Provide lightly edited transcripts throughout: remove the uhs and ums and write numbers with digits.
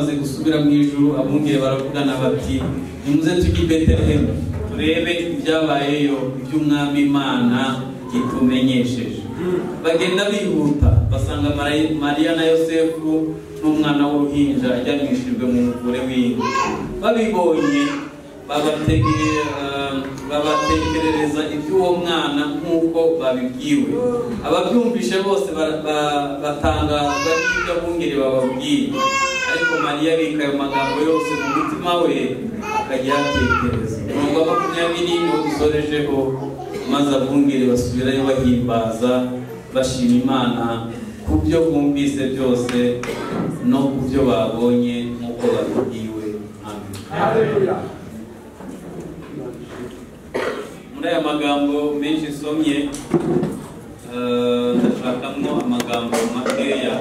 Amaze gusubira mu ijuru, abungeri baravugana bati: "Nimuze tujye i Betelehemu turebe ibyabayeyo, iby'Umwami Imana itumenyesheje." Bagenda bihuta, basanga Mariya na Yosefu n'umwana w'uruhinja aryamishijwe mu muvure w'inka. Babibonye, babatekerereza iby'uwo mwana nk'uko babibwiwe. Ababyumvishe bose batangazwa n'ibyo abungeri bababwiye. Ariko Mariya abika ayo magambo yose mu mutima we, akajya ayatekereza. Umurongo wa 20 niwo dusorejeho: "Maze abungeri basubirayo bahimbaza, bashima Imana ku byo bumvise byose no ku byo babonye nk'uko babibwiwe." Amen. Muri aya magambo menshi nsomye, ndashakamo amagambo makeya.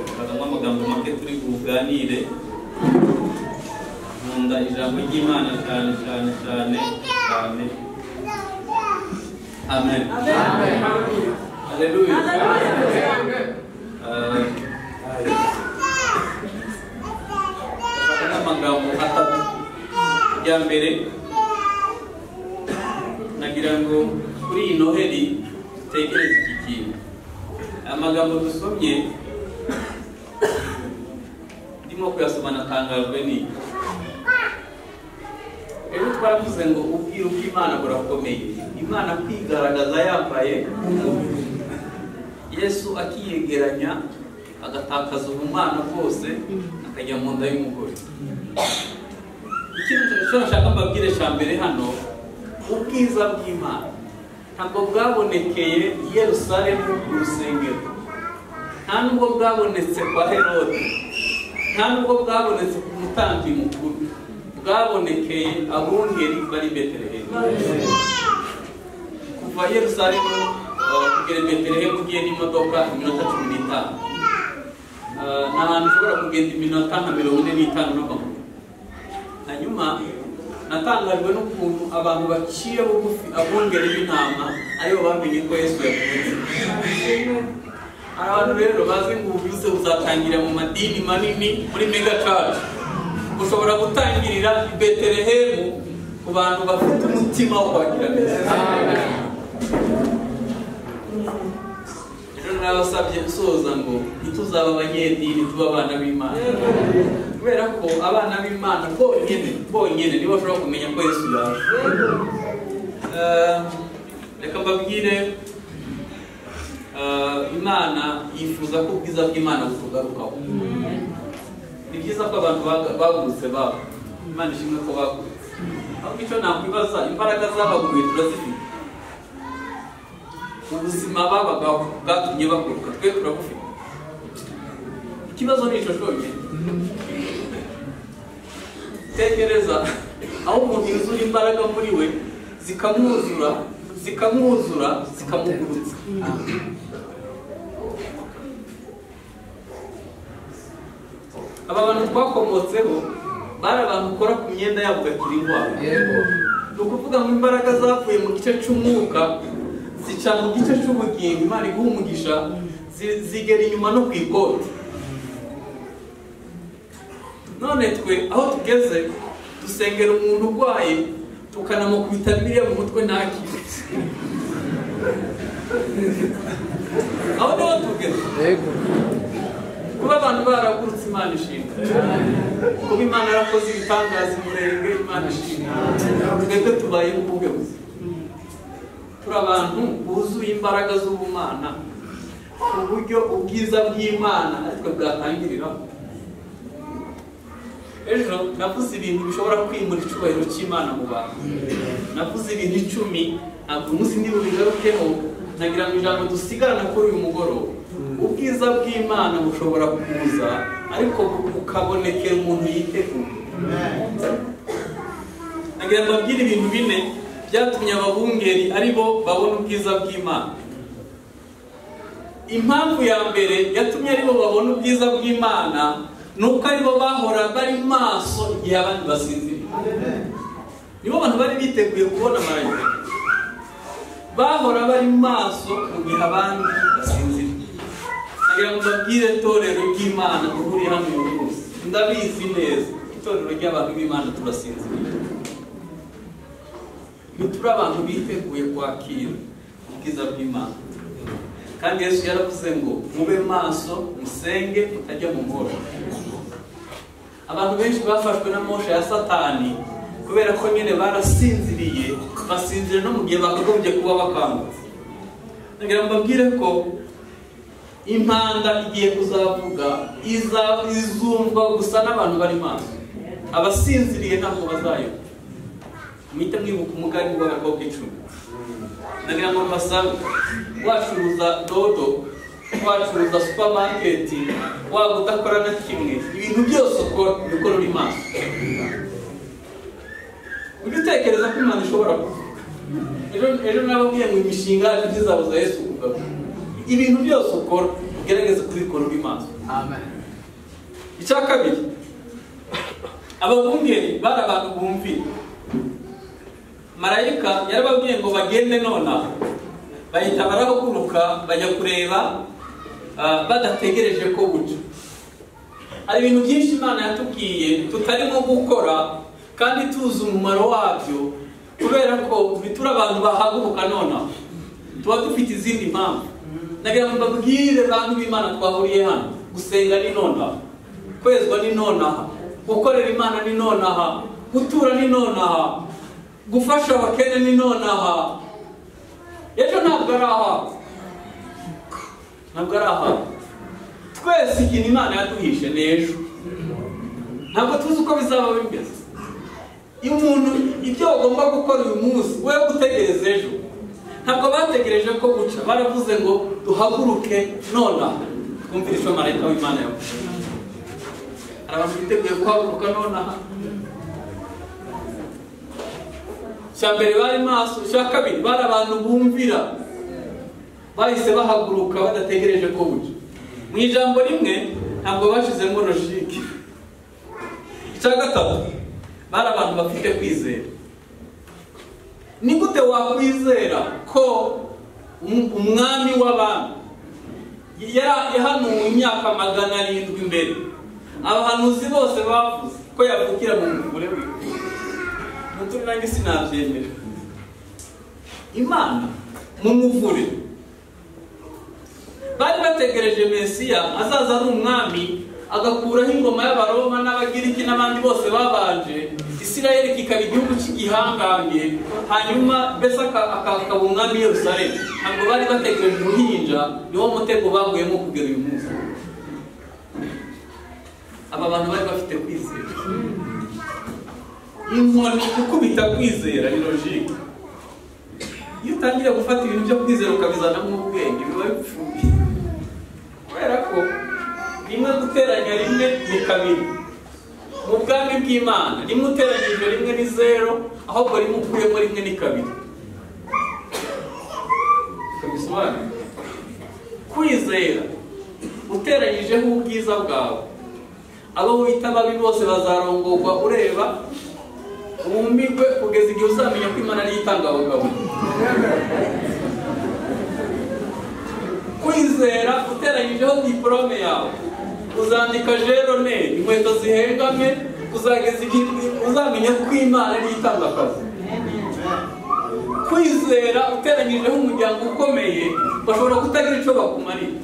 Ndashakamo amagambo make turi buganire. Nkunda ijambo ry'Imana cyane cyane cyane cyane. Amen. Haleluya. Ndashakamo amagambo atatu. Irya mbere, nagira ngo kuri iyi Noheli dutekereze iki kintu. Aya magambo dusomye, ndimo kuyasoma natangajwe n'iki. Ejo twaravuze ngo ubwiru bw'Imana burakomeye. Imana kwigaragaza yambaye umubiri, Yesu akiyegeranya, agatakaza ubumana bwose, akajya mu nda y'umugore. Ikintu cyo nashaka mbabwire cya mbere hano: ubwiza bw'Imana ntabwo bwabonekeye i Yerusalemu ku rusengero, nta nubwo bwabonetse kwa Herode, nta nubwo bwabonetse ku mutambyi mukuru. Bwabonekeye abungeri bari i Betelehemu. Kuva i Yerusalemu kugera i Betelehemu ugiye n'imodoka iminota 15. Ni ahantu ushobora kugenda iminota nka 45 n'amaguru. Hanyuma natangajwe n'ukuntu abantu baciye bugufi, abungeri b'intama, aribo bamenye ko Yesu yavutse. Hari abantu rero bazi ngo ububyutse buzatangira mu madini manini, muri mega church. Ushobora gutangirira i Betelehemu ku bantu bafite umutima wo kwakira neza. Ejo narabasabye nsoza ngo ntituzaba abanyedini, tuba abana b'Imana, kubera ko abana b'Imana bonyine bonyine nibo bashobora kumenya ko Yesu yaje. Reka mbabwire, Imana yifuza ko ubwiza bw'Imana butugarukaho. Ni byiza ko abantu bagurutse babo, Imana ishimwe ko bagurutse. Ahubwo icyo nakwibaza, imbaraga zabaguye turazifite? Ubuzima babagaho bwatumye baguruka, twe turabufite? Ikibazo ni icyo cyonyine. Tekereza aho umuntu yuzura imbaraga muri we, zikamwuzura, zikamwuzura, zikamugurutsa. Aba bantu twakomotseho bari abantu ukora ku myenda yabo ugakira indwara. Ni ukuvuga ngo imbaraga zapfuye mu gice cy'umwuka zica mu gice cy'ubugingo. Imana iguha umugisha, zigera inyuma no ku ikoti. None twe aho tugeze, dusengera umuntu urwaye, tukanamukubita Bibiliya mu mutwe ntakire. Aho niho tugeze. Kuba abantu baragurutse, Imana ishimwe. Kuba Imana yarakoze ibitangaza umurenge, Imana ishimwe. Twebwe tubaye ubuhe buzima? Turi abantu buzuye imbaraga z'ubumana ku buryo ubwiza bw'Imana aritwe bwatangiriraho? Ejo navuze ibintu bishobora kwimura icyubahiro cy'Imana mu bantu. Navuze ibintu 10. Ntabwo umunsi ntibubigarukeho. Nagira ngo ijambo dusigarana kuri uyu mugoroba: ubwiza bw'Imana bushobora kuza, ariko bukabonekera umuntu yiteguye. Nagira ngo mbabwire ibintu bine byatumye ababungeri ari bo babona ubwiza bw'Imana. Impamvu ya mbere yatumye aribo babona ubwiza bw'Imana ni uko aribo bahora bari maso igihe abandi basinziriye. Nibo bantu bari biteguye kubona marayika. Bahora bari maso mu gihe abandi basinziriye. Nagira ngo mbabwire itorero ry'Imana duhuriye hano uyu munsi, ndabizi neza itorero ry'abantu b'Imana turasinziriye, ntituri abantu biteguye kwakira ubwiza bw'Imana. Kandi Yesu yaravuze ngo mube maso musenge mutajya mu mwoshya. Abantu benshi bafashwe na mosha ya Satani kubera ko nyine barasinziriye, basinzira no mu gihe bakagombye kuba bakangutse. Nagira ngo mbabwire ko impanda igiye kuzavuga izumvwa gusa n'abantu bari maso, abasinziriye ntabwo bazayoba. Mwite mwibuka umugani w'abakobwa 10. Nagira ngo mbasabe, wacuruza dodo, wacuruza supermarket, waba udakora na kimwe, ibintu byose ukora ubikora uri maso. Ujye utekereza ko Imana ishobora kuvuga. Ejo nababwiye ngo imishinga yacu ntizabuza Yesu kugaruka. Ibintu byose ukora ugerageze kubikora uri maso. Amen. Icya kabiri, ababungeri bari abantu bumvira. Marayika yarababwiye ngo bagende nonaha, bahita barahaguruka bajya kureba badategereje ko buca. Hari ibintu byinshi Imana yatubwiye tutarimo gukora kandi tuzi umumaro wabyo, kubera ko bitura abantu bahaguruka nonaha, tuba dufite izindi mpamvu. Nagira ngo mbabwire bantu b'Imana twahuriye hano, gusenga ni nonaha, kwezwa ni nonaha, gukorera Imana ni nonaha, gutura ni nonaha, gufasha abakene ni nonaha. Ejo ntabwo ari ahawe, ntabwo ari ahawe. Twese ikintu Imana yaduhishe ni ejo, ntabwo tuzi uko bizaba bimeze. Iyo umuntu ibyo agomba gukora uyu munsi we gutegereza ejo, ntabwo bategereje ko buca, baravuze ngo duhaguruke nonaha. Twumvire icyo marayika w'Imana yavuze. Hari abantu biteguye guhaguruka nonaha. Icya mbere bari maso, icya kabiri bari abantu bumvira, bahise bahaguruka badategereje ko buca. Mu ijambo rimwe ntabwo bashizemo logique. Icya gatatu bari abantu bafite kwizera. Ni gute wakwizera ko umwami w'abami yahanuwe imyaka 700 imbere, abahanuzi bose bavuze ko yavukira mu muvure wiwe? Muturi nanjye sinabyemera. Imana mu muvure bari bategereje Mesiya azaza ari umwami agakuraho ingoma y'Abaroma n'Abagiriki n'abandi bose babanje, Isirayeli kikaba igihugu cy'igihangange, hanyuma mbese akaba umwami Yerusalemu. Ntabwo bari bategereje uruhinja, niwo mutego baguyemo kugera uyu munsi. Aba bantu bari bafite kwizera. Inkoni ukubita kwizera ni logique. Iyo utangiye gufata ibintu byo kwizera ukabizanamo ubwenge biba bipfuye, kubera ko rimwe guteranya rimwe ni kabiri. Mu bwami bw'Imana rimwe uteranyije rimwe ni 0, ahubwo rimwe ukuyemo rimwe ni 2. Kabisobanura kwizera uteranyijeho ubwiza bwawe, abo wita babi bose bazarongorwa ureba, wumirwe kugeza igihe uzamenya ko Imana ariyo itanga abagabo. Kwizera uteranyijeho diplome yawe, uzandika jerone inkweto zihengamye, uzageza igihe uzamenya ko Imana ariyo itanga akazi. Kwizera uteranyijeho umuryango ukomeye, bashobora kutagira icyo bakumarira,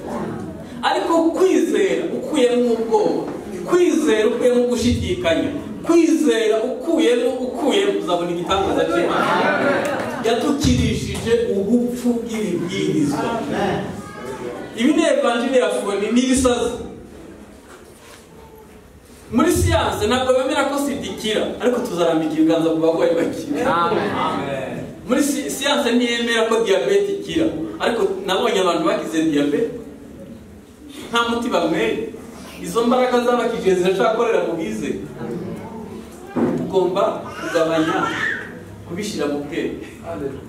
ariko kwizera ukuyemo ubwoba, kwizera ukuyemo gushidikanya, kwizera ukuyemo uzabona igitangaza cy'Imana. Yatukirishije ubupfu bw'ibibwirizwa. Ibi ni evanjili ya foni, ni ibisazi. Muri siyanse ntabwo bemera ko sida ikira, ariko tuzarambika ibiganza ku barwayi bakira. Muri siyanse ntiyemera ko diyabete ikira, ariko nabonye abantu bakize diyabete nta muti banyweye. Izo mbaraga z'abakije ziracyakorera mu bizere. Tugomba kugabanya kubishyira mu bwenge,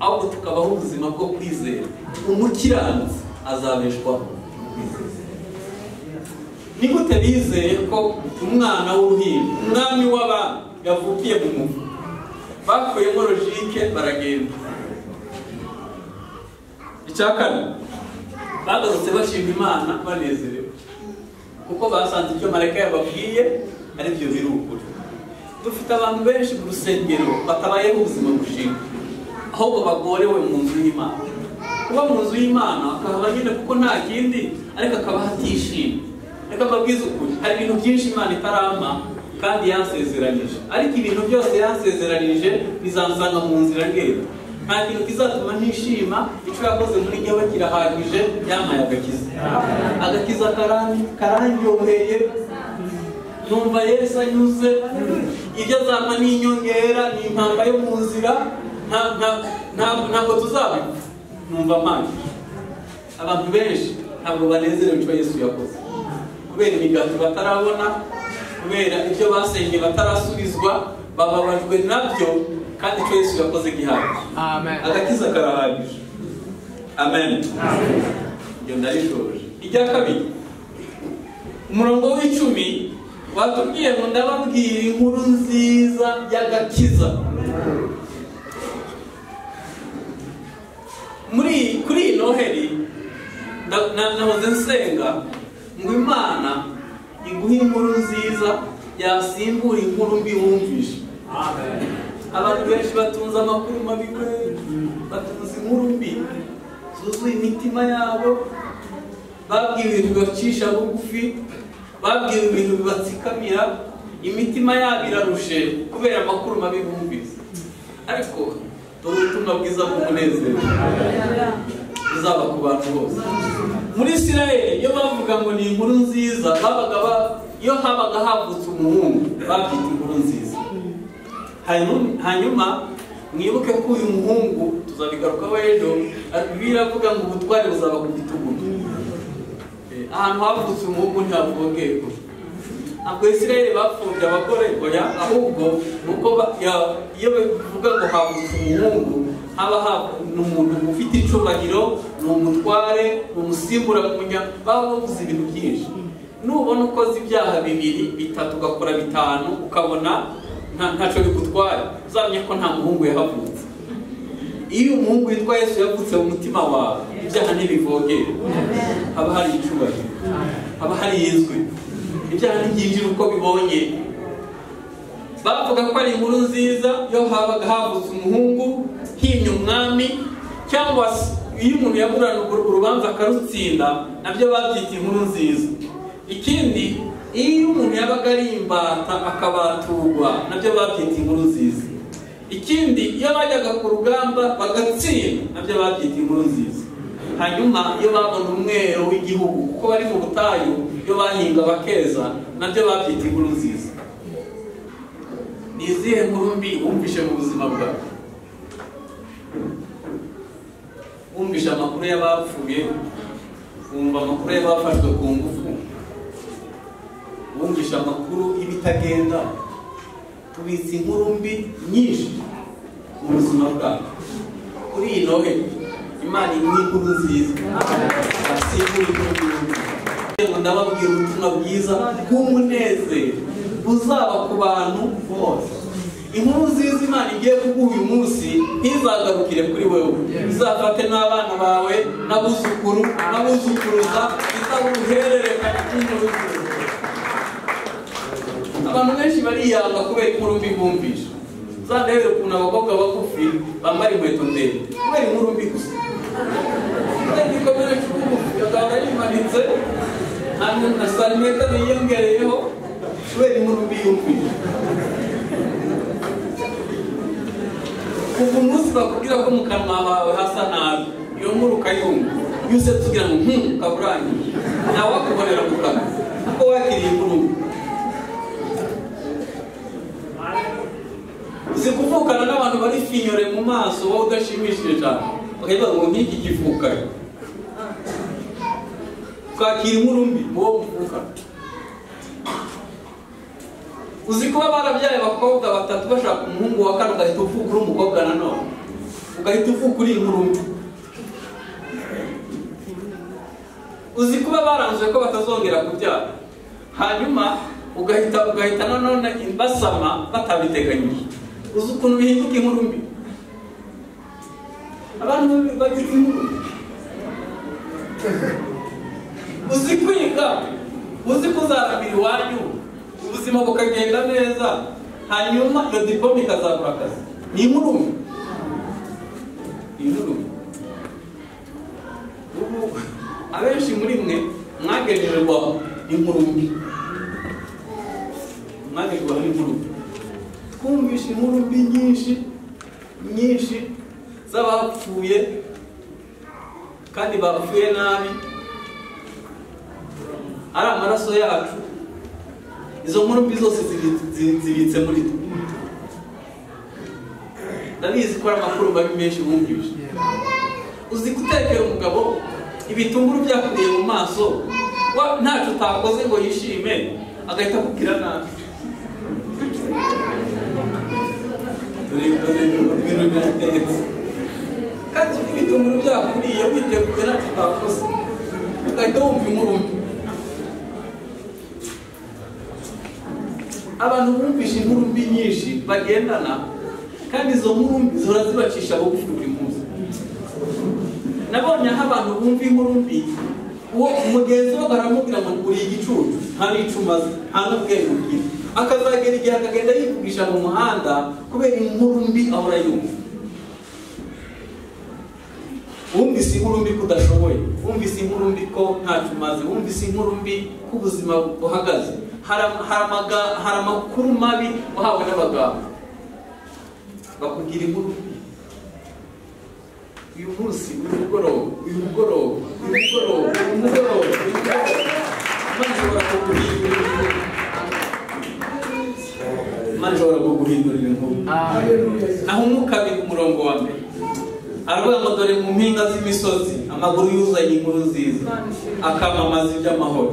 ahubwo tukabaho ubuzima bwo kwizera. Umukiranutsi azabeshwaho. Ni gute bizeye ko umwana w'uruhinja, umwami w'abami yavukiye mu muvu? Bakuyemo logique baragenda. Icya kane, Bagarutse bashima Imana banezerewe, kuko basanze ibyo marayika yababwiye ari byo biri ukuri. Dufite abantu benshi mu rusengero batabayeho ubuzima bushimwa, ahubwo bagorewe mu nzu y'Imana. Kuba mu nzu y'Imana akahaba nyine kuko nta kindi, ariko akaba atishimye. Reka mbabwize ukuri, hari ibintu byinshi Imana itarampa kandi yansezeranyije, ariko ibintu byose yansezeranije bizansanga mu nzira ngenda. Nta kintu kizatuma ntishima, icyo yakoze muri njyewe kirahagije, yampaye agakiza. Agakiza karandyoheye, numva Yesu anyuze. Ibyo azampa ni inyongera, ni impamba yo mu nzira, ntabwo tuzabipfa. Numva mpagije. Abantu benshi ntabwo banezerewe icyo Yesu yakoze, kubera imigati batarabona, kubera ibyo basengeye batarasubizwa, bababajwe nabyo, kandi icyo Yesu yakoze gihagije. Amen. Agakiza karahagije. Amen. Iyo ndarishoje. Ijya kabiri, umurongo w'10 watubwiye ngo ndababwira inkuru nziza y'agakiza. Kuri iyi Noheli nahoze nsenga ngo Imana iguhe inkuru nziza yasimbura inkuru mbi wumvishe. Abantu benshi batunze amakuru mabi, batunze inkuru mbi zuzuye imitima yabo, babwiwe ibintu bibacisha bugufi, babwiwe ibintu bibatsikamira, imitima yabo irarushe kubera amakuru mabi bumvise. Ariko dore ubutumwa bwiza bw'umunezero buzaba ku bantu bose. Muri Isirayeli iyo bavuga ngo ni inkuru nziza, babaga iyo habaga havutse umuhungu babyita inkuru nziza. Hanyuma mwibuke ko uyu muhungu tuzabigarukaho ejo, biravuga ngo ubutware buzaba ku bitugu. Ahantu havutse umuhungu ntihavogerwa. Ntabwo Isirayeli bapfobya abagore, oya, ahubwo nuko iyo bavuga ngo havutse umuhungu, haba ni umuntu ufite icubahiro, ni umutware, ni umusimbura mu baba bavuze ibintu byinshi. Nubona ukoze ibyaha 2, 3, ugakora 5, ukabona ntacyo bigutwara, uzamenye ko nta muhungu yahavutse. Iyo umuhungu witwa Yesu yavutse mu mutima wawe, ibyaha ntibivogera, haba hari icubahiro, haba hari izwi, ibyaha ntibyinjira uko bibonye. Bavuga ko ari inkuru nziza iyo habaga havutse umuhungu himye umwami, cyangwa se iyo umuntu yaburana urubanza akarutsinda, nabyo babyita inkuru nziza. Ikindi, iyo umuntu yabaga ari imbata akabaturwa, nabyo babyita inkuru nziza. Ikindi, iyo bajyaga ku rugamba bagatsinda, nabyo babyita inkuru nziza. Hanyuma iyo babona umwero w'igihugu, kuko bari mu butayu, iyo bahinga bakeza, nabyo babyita inkuru nziza. Ni izihe nkuru mbi wumvishe mu buzima bwawe? Wumvishe amakuru y'abapfuye, wumva amakuru y'abafashwe ku ngufu, wumvishe amakuru y'ibitagenda. Tubitse inkuru mbi nyinshi mu buzima bwacu. Kuri iyi Noheli Imana iguhe inkuru nziza, asimbura inkuru mbi. Ngo ndababwira ubutumwa bwiza bw'umunezero buzaba ku bantu bose. Inkuru nziza Imana igiye kuguha uyu munsi ntizagarukire kuri wewe, izafate n'abana bawe n'abuzukuru n'abuzukuruza, izabuhererekane inkuru nziza. Abantu benshi bariyanga kubera inkuru mbi bumvishe. Uzandebere ukuntu abakobwa bagufi bambara inkweto ndende kubera inkuru mbi gusa. Kubera igikomere cy'ubugufi akaba yimanitse na santimetero yiyongereyeho kubera inkuru mbi yumvishe. Kuva umunsi bakubwira ko mu kanwa hawe hasa nabi, iyo nkuru ukayumva, iyo usetse ugira ngo ukaba urangije, ntawe wakubonera mu kanwa kuko wakiriye inkuru mbi. Uzi kuvukana n'abantu bari finyore mu maso wowe udashimishije cyane, bakavuga ngo nk'iki gifukayo, ukakira inkuru mbi mu wo muvukana. Uzi kuba barabyaye abakobwa 3 bashaka umuhungu wa kane, ugahita uvuka uri umukobwa nanone, ugahita uvuka uri inkuru mbi. Uzi kuba baranzuye ko batazongera kubyara, hanyuma ugahita nanone basama batabiteganyije. Uzi ukuntu bihinduka inkuru mbi. Abantu bagize inkuru. Uzi kwiga, uzi kuzaramira iwanyu, ubuzima bukagenda neza, hanyuma iyo diplome ikazabura akazi. Ni inkuru mbi. Inkuru mbi. Ubu abenshi muri mwe mwagenerwa inkuru mbi. Mwagenerwa inkuru mbi. Twumvishe inkuru mbi nyinshi nyinshi z'abapfuye kandi bapfuye nabi, ari amaraso yacu. Izo nkuru mbi zose zibitse muri twe. Ndabizi ko ari amakuru mabi menshi wumvise. Uzi gutekera umugabo ibitunguru byakuriye mu maso, ntacyo utakoze ngo yishime, agahita akubwira nabi. Dore ibintu biratetse kandi ibitunguru byakuriye witeguye ntacyo utakoze, ugahita wumva inkuru mbi. Abantu bumvishe inkuru mbi nyinshi bagendana, kandi izo nkuru mbi zihora zibacisha bugufi buri munsi. Nabonye aho abantu bumva inkuru mbi, uwo mugenzi we baramubwira ngo uri igicucu, nta n'icuma azi, nta n'ubwenge ugira. Akazagera igihe akagenda yivugisha mu muhanda kubera inkuru mbi ahora yumva. Wumvise inkuru mbi ko udashoboye, wumvise inkuru mbi ko ntacyo umaze, wumvise inkuru mbi ko ubuzima buhagaze. Hari amakuru mabi wahawe n'abaganga, bakubwira inkuru mbi. Uyu munsi, uyu mugoroba, uyu mugoroba, uyu mugoroba, uyu mugoroba, uyu mugoroba, Imana ishobora kuguhindurira inkuru. Imana ishobora kuguhindurira inkuru. Naho Umwuka abiri umurongo wa mbere aravuga ngo dore mu mpinga z'imisozi amaguru yuzanye inkuru nziza, akamamaza iby'amahoro.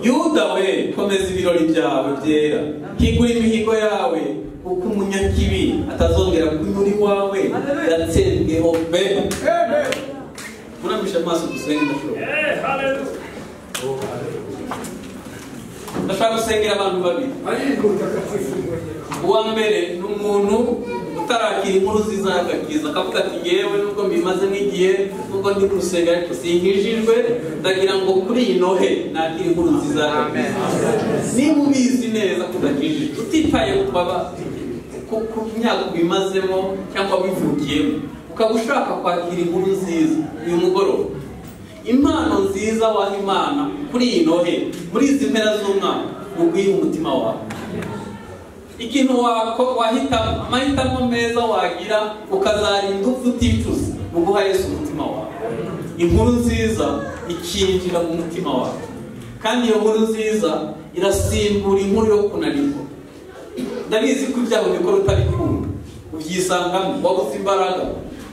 Yuda we, komeza ibirori byawe byera, higura imihigo yawe, kuko umunyakibi atazongera kunyura iwawe, yatsembweho pe. Muramisha amaso dusenge. Ndashobora ndashaka gusengera abantu babiri. Uwa mbere ni umuntu utarakira inkuru nziza y'agakiza, akavuga ati yewe nubwo mbimaze n'igihe, nubwo ndi gusenga ariko sinkijijwe, ndagira ngo kuri iyi nohe nakira inkuru nziza y'agakiza. Niba ubizi neza ko udakijijwe, utitaye ku myaka ubimazemo cyangwa wivukiyemo, ukaba ushaka kwakira inkuru nziza uyu mugoroba, impano nziza waha Imana kuri iyi nohe, muri izi mpera z'umwaka, uguhe umutima wawe. Ikintu wahitamo, amahitamo meza wagira ukazarinda upfa uticuza, uguha Yesu umutima wawe. Inkuru nziza ikinjira mu mutima wawe, kandi iyo nkuru nziza irasimbura inkuru yo kunanirwa. Ndabizi ko ibyago bikora utabikunda, ubyisangamo wabuze imbaraga,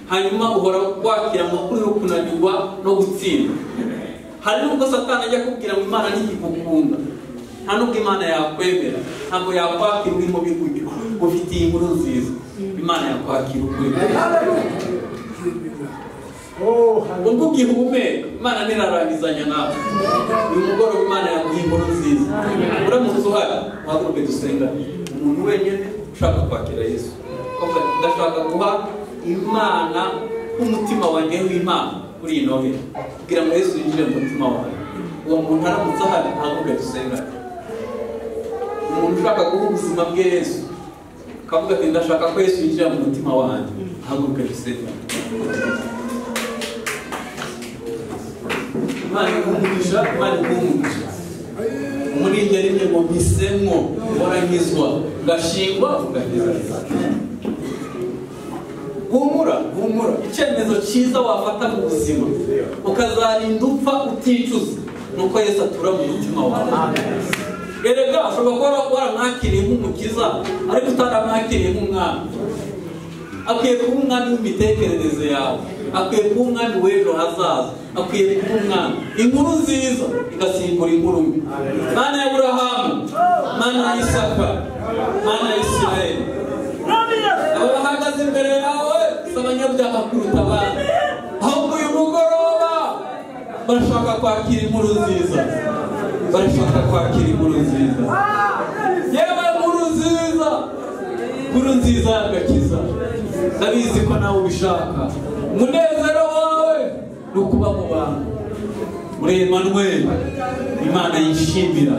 hanyuma uhora wakira amakuru yo kunanirwa no gutsinda. Hari nubwo Satani ajya kubwira ngo Imana ntigukunda, nta nubwo Imana yakwemera, ntabwo yakwakira urimo bigutyo. Ufitiye inkuru nziza, Imana yakwakira ukuri. Ubwo ugihumeka, Imana ntirarangizanya nawe. Uyu mugoroba Imana yaguha inkuru nziza. Uramutse uhari, uhaguruke dusenga. Umuntu wenyine ushaka kwakira Yesu, ndashaka guha Imana umutima wanjye w'Imana kuri iyi noheli, kugira ngo Yesu yinjire mu mutima wawe. Uwo muntu aramutse ahari, uhaguruke dusenga. Umuntu ushaka guha ubuzima bwe Yesu, akavuga ati ndashaka ko Yesu yinjira mu mutima wanjye, uhaguruke dusenga. Imana iguha, Imana iguha. Muri iryo rimwe ngo mpisemo waranyizwa, ugashingwa, ugaheza. Humura, humura. Icyemezo cyiza wafata mu buzima ukazarinda upfa uticuza, nuko Yesu atura mu mutima wawe. Erega ushobora kuba waramwakiriye nk'umukiza, ariko utaramwakiriye nk'umwami. Akwiye kuba umwami w'imitekerereze yawe, akwiye kuba umwami w'ejo hazaza, akwiye kuba umwami. Inkuru nziza igasimbura inkuru mbi. Mana ya Aburahamu, Mana ya Isaka, Mana ya Isirayeli, aba bahagaze imbere yawe si abanyabyaha kuruta abandi, ahubwo uyu mugoroba barashaka kwakira inkuru nziza, barashaka kwakira inkuru nziza. Yewe nkuru nziza, inkuru nziza y'agakiza, ndabizi ko nawe ubishaka. Umunezero wawe ni ukuba mu bantu. Muri Emmanuel, Imana yishimira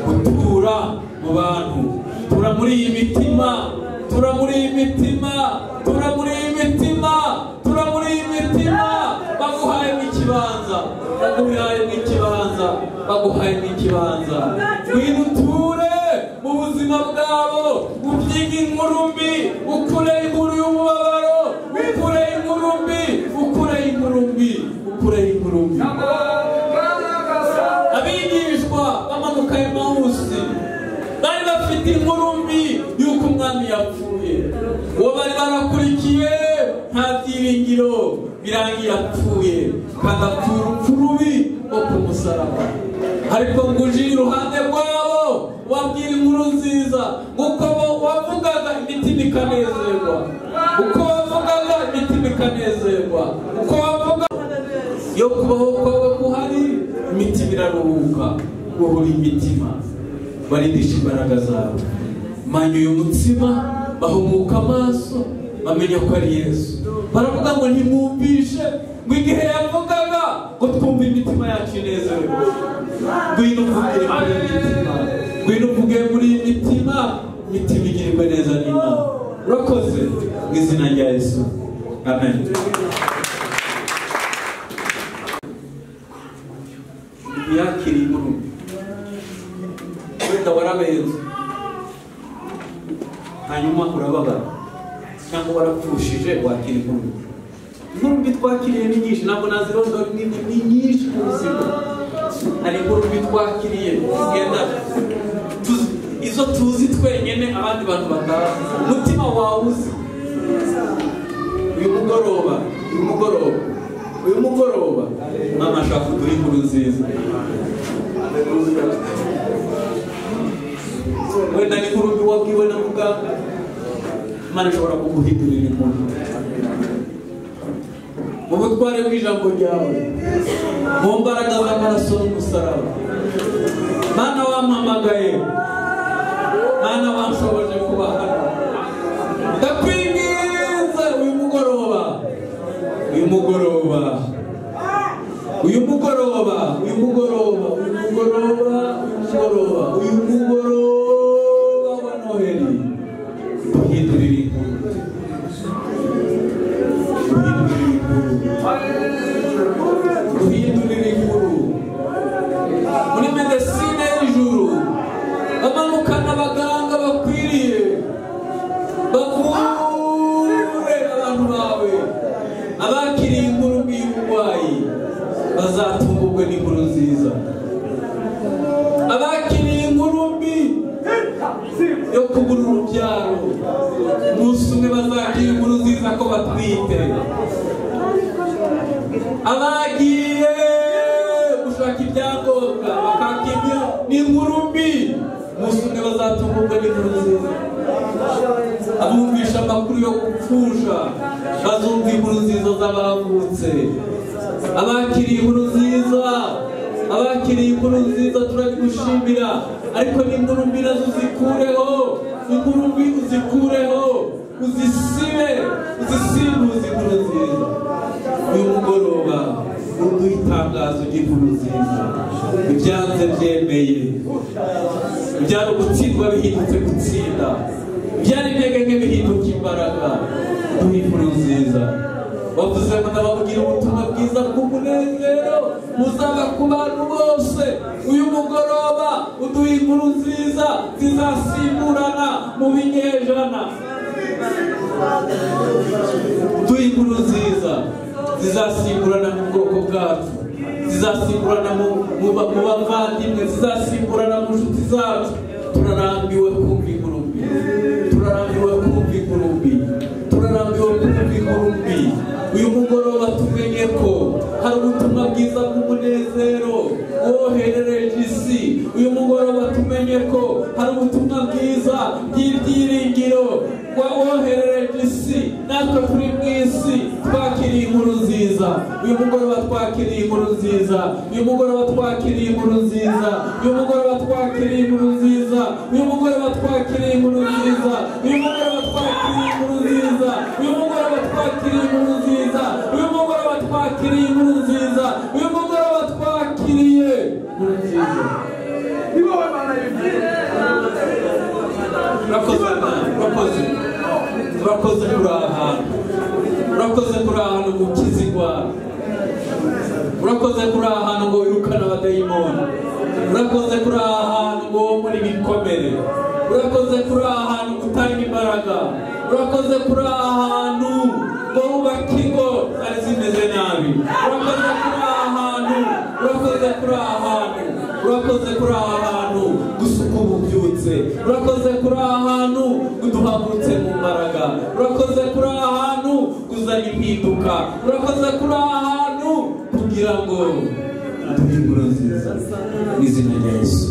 gutura mu bantu. Tura muri iyi mitima, tura muri iyi mitima, tura muri iyi mitima, tura muri iyi mitima. Baguhaye ikibanza, baguhaye ikibanza, baguhaye ikibanza. Ngwino uture mu buzima bwabo, ubyige inkuru mbi, ukure inkuru y'umubabaro, ukure inkuru mbi, ukure inkuru mbi, ukure inkuru mbi. Abigishwa bamanuka Emawusi bari bafite inkuru mbi y'uko umwami yapfuye. Uwo bari barakurikiye nta byiringiro, birangiye apfuye, kandi apfuye urupfu rubi rwo ku musaraba. Ariko ngo uje iruhande rwabo wabwira inkuru nziza, uko wavugaga imitima ikanezerwa, uko wavugaga imitima ikanezerwa, uko wavuga yo kubaho kwawe kuhari, imitima iraruhuka. Guhura imitima, barindisha imbaraga zawe. Manyuye umutsima, bahumuka amaso, bamenya ko ari Yesu. Baravuga ngo ntimwumvishe, ngo igihe yavugaga ngo twumve imitima yacu inezerewe. Ngwino uvuge muri iyi mitima, ngwino uvuge muri iyi mitima, imitima igirirwe neza n'Imana. Urakoze mu izina rya Yesu, amen. Yakiriye inkuru, wenda warabenze hanyuma urababara, cyangwa warapfushije, wakira inkuru. Inkuru mbi twakiriye ni nyinshi, ntabwo nazirondora, ni nyinshi mu buzima. Hari inkuru mbi twakiriye zigenda izo tuzi twenyine, abandi bantu batazi. Umutima wawe uzi. Uyu mugoroba, uyu mugoroba, uyu mugoroba mama ashaka kuduha inkuru nziza. Wenda ni inkuru mbi wabwiwe na muganga, Imana ishobora kuguhindurira inkuru. Mu butware bw'ijambo ryawe, mu mbaraga z'amaraso n'umusaraba, Mana wampamagaye, Mana wanshoboje kuba hano, ndakwinginze uyu mugoroba, uyu mugoroba, uyu mugoroba, uyu mugoroba, uyu mugoroba, uyu mugoroba, uyu mugoroba wa Noheli, duhindurire inkuru, duhindurire inkuru, duhindurire inkuru. Muri medesine y'ijuru bamanukana abaganga bakwiriye, bavure abantu bawe. Abakiriye inkuru mbi y'uburwayi bazatungurwe n'inkuru nziza. Abakiriye inkuru mbi yo kubura urubyaro, umunsi umwe bazakira inkuru nziza ko batwite. Abagiye gushaka ibyangombwa bakakibwa n'inkuru mbi, umunsi umwe bazatungurwa n'inkuru nziza. Abumvisha amakuru yo gupfusha bazumva inkuru nziza z'abavutse. Abakiriye inkuru nziza, abakiriye inkuru nziza turabigushimira, ariko n'inkuru mbi nazo uzikureho, inkuru mbi uzikureho, uzisibe, uzisimbuze inkuru nziza. Uyu mugoroba uduha itangazo ry'inkuru nziza. Ibyanze byemeye, ibyari gutsindwa bihindutse gutsinda, ibyari intege nke bihinduka imbaraga. Duha inkuru nziza. Wavuze ngo ndababwira ubutumwa bwiza bw'umunezero buzaba ku bantu bose. Uyu mugoroba uduha inkuru nziza zizasimburana mu binyejana. Uduha inkuru nziza zizasimburana mu bwoko bwacu, zizasimburana mu bavandimwe, zizasimburana mu nshuti zacu. Turarambiwe kumva inkuru mbi, turarambiwe kumva inkuru mbi, turarambiwe kumva inkuru mbi. Uyu mugoroba tumenye ko hari ubutumwa bwiza bw'umunezero woherereje isi. Uyu mugoroba tumenye ko hari ubutumwa bwiza bw'ibyiringiro woherereje isi. Natwe turi mu isi twakiriye inkuru nziza. Uyu mugoroba twakiriye inkuru nziza. Uyu mugoroba twakiriye inkuru nziza. Uyu mugoroba twakiriye inkuru nziza. Uyu mugoroba twakiriye inkuru nziza. Uyu mugoroba twakiriye inkuru nziza. Uyu mugoroba twakiriye inkuru nziza. Uyu mugoroba twakiriye inkuru nziza. Uyu mugoroba twakiriye Urakoze Mana, urakoze, urakoze kuri aha hantu, urakoze kuri aha hantu ngo ukize indwara, urakoze kuri aha hantu ngo wirukane abadayimoni, urakoze kuri aha hantu ngo womore ibikomere, urakoze kuri aha hantu ngo utange imbaraga, urakoze kuri aha hantu ngo wubake ingo zari zimeze nabi, urakoze kuri aha hantu, urakoze kuri aha hantu, urakoze kuri aha hantu gusuka ububyutse, urakoze kuri aha hantu uduhagurutse mu mbaraga, urakoze kuri aha hantu kuzana impinduka, urakoze kuri aha hantu kugira ngo uduhe inkuru nziza mu izina rya Yesu.